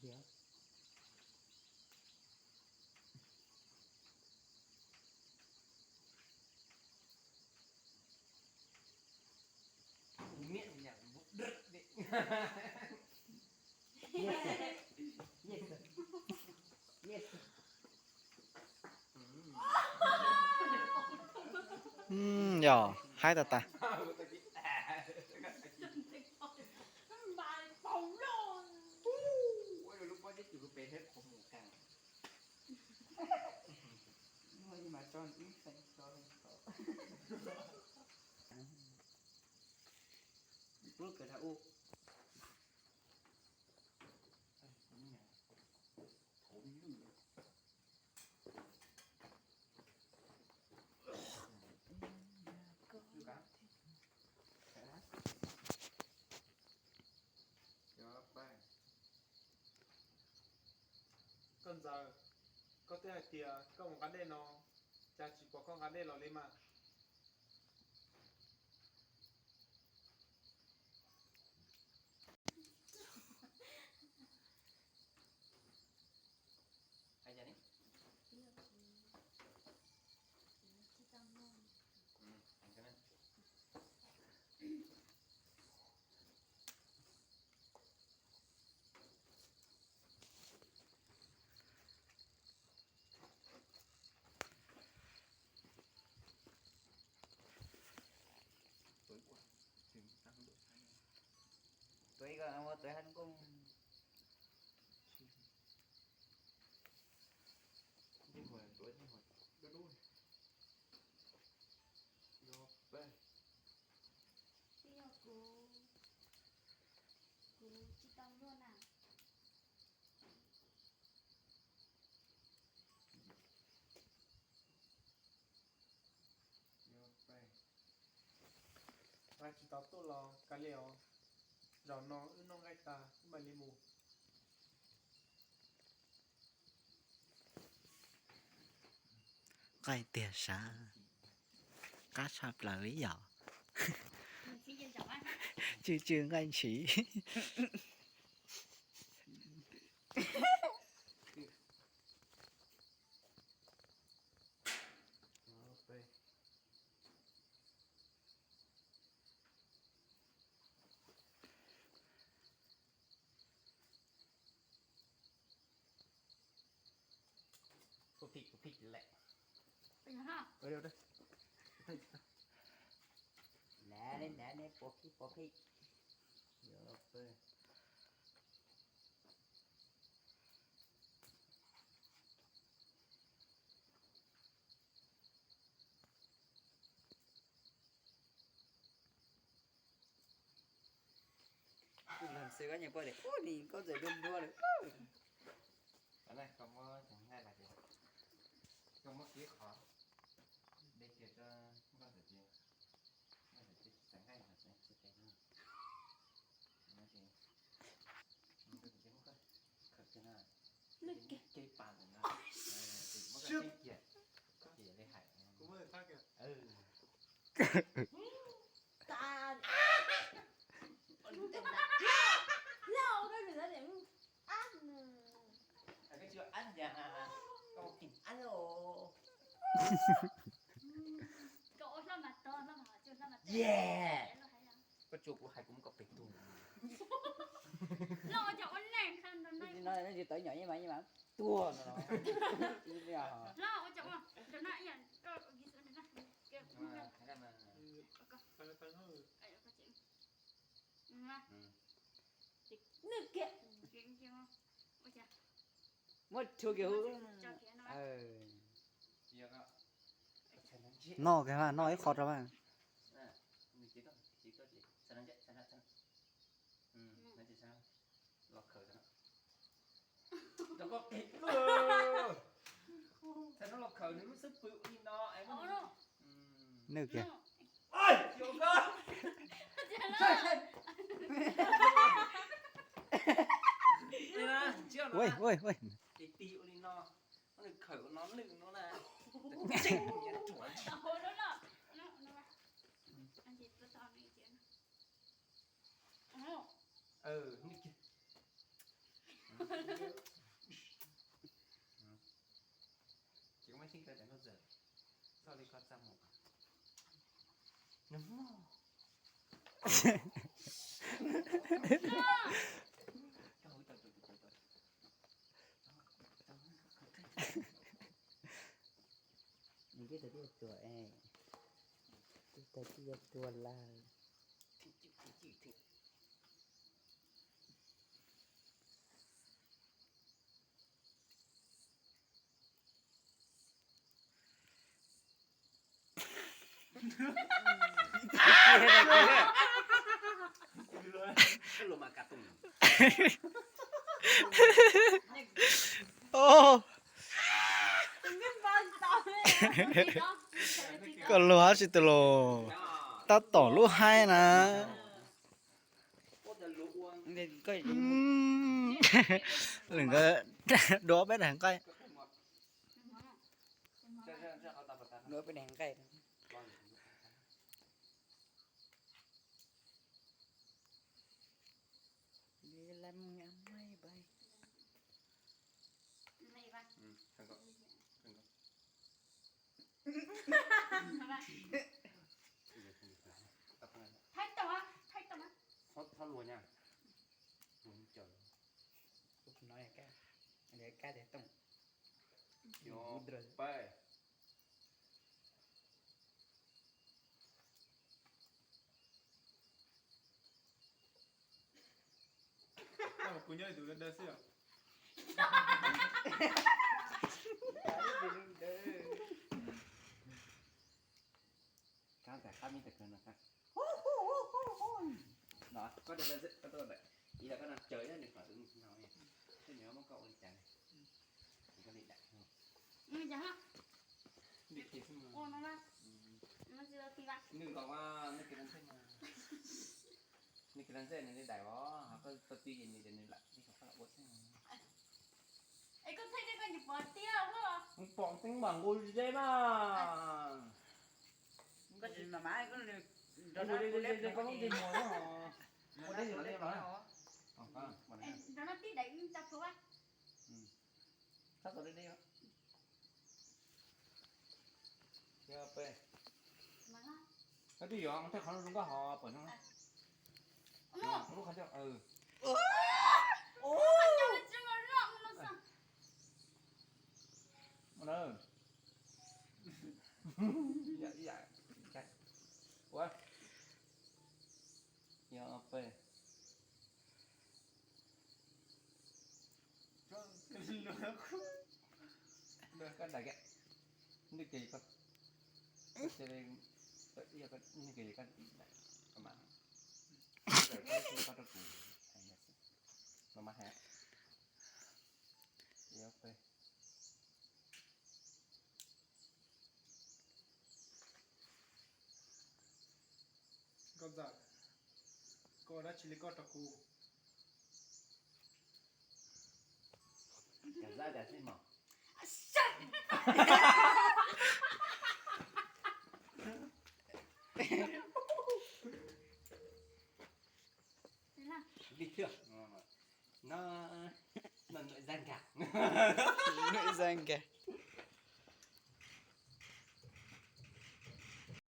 Tus miam nyam mus dawb li. Yes. Yes. Yes. Yog haib tag tag. Koj ntxawm, koj twb hais tias koj mus nqa dej no, cas tsis pom koj nqa dej los li mas? Tuav ib ko, ua tuav hab koj. Twb yog kuv, kuv tsis tau luaj na. Nqa tsis tau tuaj los kav liam os, zaum no wb noj nqaij tas wb mam li mus. Nqaij tiag sav, qab tshaj plaws li yom. Tsw tsw nqaij ntshiv. Puas phim, puas phim lawm. Nav li nav li, puas phim, puas phim. Kuv xav xwb koj nyiam poj niam ub ni koj txawm luag nruab lawm. Koj muab cov nqaij los ces koj muab kiag qhov dej kiag rau nkauj ntxawm ces, nkauj ntxawm ces txav nqaij los txav tsis tes no. Koj tsuas kuv hais kuv muab koj pem tuag. No tsis tawv nyom yeej mas yeej mas tuag no. Muab rhuav kiag hu. Noj kiag mas, noj ib qho rau mas. Nws kiag. Ua ua ua. Ces koj muab tseeb kawg tias koj txawm txoj li koj txaj muag. Nws muaj. Nws twb tau tib co tua, twb tau tib co tua lawm. Koj luag tsis tus los tab tom lub haib na. Lwm nkawd dua peb daim nqaij. Dua peb daim nqaij. Thab luag nha. Kab tias tooj. Peb. Kuv nyob tus dawb xwb os. Kab ntawm qab me ntawm kawg no. No, koj, ib los koj no caw nws kom nws no, nws muab koj ua li cas, koj li daim. Nws nkaus, nws kis laj ntxej mas, nws kis laj ntxej nws li daim os, koj tau ti ces nws ces nws lam li kom koj lam ua xwb. Es koj thaij tej koj nyiam pom tiag. Pom teeb npam nqus zeb mas. Koj tsis mam mam koj nrog no tig muag, ua deb li mas. Nrog no tib daim tsa plhuav. Sab tod deb deb. Koj twb yuav tej qhov zoo nkauj hov pom no. Lub qhov ncauj. Ua, yog peb. Koj daim kiag, nws kiag koj, nws kiag koj, koj mas, koj rau kuv, no mas hais, yog peb. Koj ntxawm, koj ua dab tsi li koj rau kuv? Kam zab cas xij mos. Li thiaj no, no, no, nội danh kìa. Nội danh kìa.